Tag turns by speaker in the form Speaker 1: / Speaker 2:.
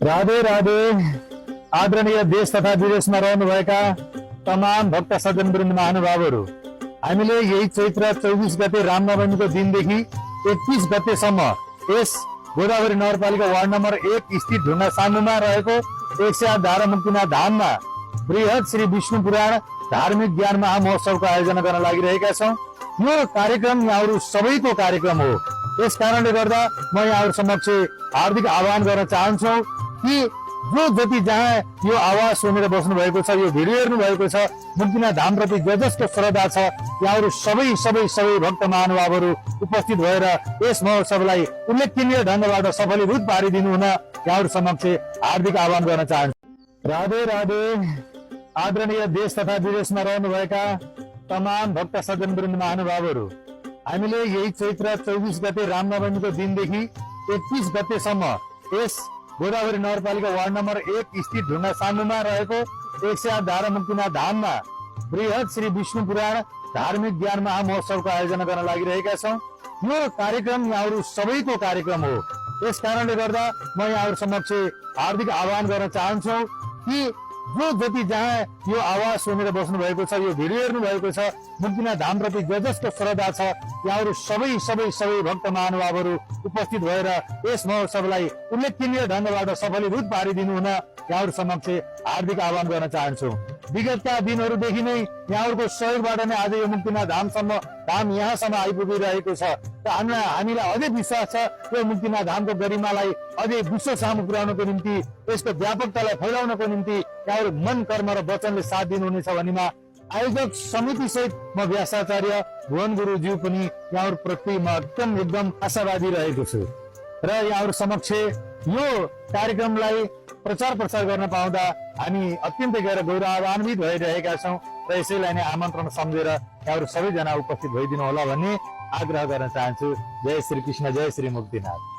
Speaker 1: राधे राधे। आदरणीय देश तथा विदेशमा रहनुभएका तमाम भक्त सज्जन वृन्द महानुभावहरू, हामीले यही चैत्र 24 गते रामनवमीको दिनदेखि 31 गतेसम्म यस गोदावरी नगरपालिका वार्ड नम्बर 1 स्थित ढुङ्गा सामुमा रहेको 108 धारा मुक्तिनाथ धाममा बृहत श्री विष्णु पुराण धार्मिक ज्ञान महामहोत्सवको आयोजना गर्न लागिरहेका छौँ। यो कार्यक्रम यहाँहरू सबैको कार्यक्रम हो। यस कारणले गर्दा म यहाँहरू समक्ष हार्दिक आह्वान गर्न चाहन्छु कि जो जति जहाँ यो आवाज सुनेर बस्नु भएको छ, यो भिडियो हेर्नु भएको छ, मुक्तिनाथ धाम प्रति जसको श्रद्धा छ, यहाँहरू सबै भक्त महानुभावहरू उपस्थित भएर यस महोत्सवलाई उल्लेखनीय ढङ्गबाट सफलीभूत पारिदिनु हुन यहाँहरू समक्ष हार्दिक आह्वान गर्न चाहन्छु। राधे राधे। आदरणीय देश तथा विदेशमा रहनुभएका तमाम भक्त सज्जन वृन्द महानुभावहरू, हामीले यही चैत्र 24 गते रामनवमीको दिनदेखि 31 गतेसम्म यस गोदावरी नगरपालिका वार्ड नम्बर 1 स्थित ढुङ्गा सामुमा रहेको 108 धारा मुक्तिनाथ धाममा बृहत श्री विष्णु पुराण धार्मिक ज्ञान महामहोत्सवको आयोजना गर्न लागिरहेका छौँ। यो कार्यक्रम यहाँहरू सबैको कार्यक्रम हो। यस कारणले गर्दा म यहाँहरू समक्ष हार्दिक आह्वान गर्न चाहन्छु कि जो जति जहाँ यो आवाज सुनेर बस्नु भएको छ, यो भिडियो हेर्नु भएको छ, मुक्तिनाथ धाम प्रति जसको श्रद्धा छ, यहाँहरू सबै भक्त महानुभावहरू उपस्थित भएर यस महोत्सवलाई उल्लेखनीय ढङ्गबाट सफलीभूत पारिदिनु हुन यहाँहरू समक्ष हार्दिक आह्वान गर्न चाहन्छु। विगतका दिनहरूदेखि नै यहाँहरूको सहयोगबाट नै आज यो मुक्तिनाथ धाम यहाँसम्म आइपुगिरहेको छ र हामीलाई अझै विश्वास छ यो मुक्तिनाथ धामको गरिमालाई अझै विश्व सामु पुर्याउनको निम्ति, यसको व्यापकतालाई फैलाउनको निम्ति यहाँहरू मन कर्म र वचनले साथ दिनुहुनेछ भनीमा आयोजक समिति सहित म व्यासाचार्य भुवन गुरुज्यू पनि यहाँहरू प्रति म एकदम आशावादी रहेको छु र यहाँहरू समक्ष यो कार्यक्रमलाई प्रचार प्रसार गर्न पाउँदा हामी अत्यन्तै गएर गौरवान्वित भइरहेका छौँ र यसैलाई नै आमन्त्रण सम्झेर यहाँहरू सबैजना उपस्थित भइदिनु होला भन्ने आग्रह गर्न चाहन्छु। जय श्री कृष्ण, जय श्री मुक्तिनाथ।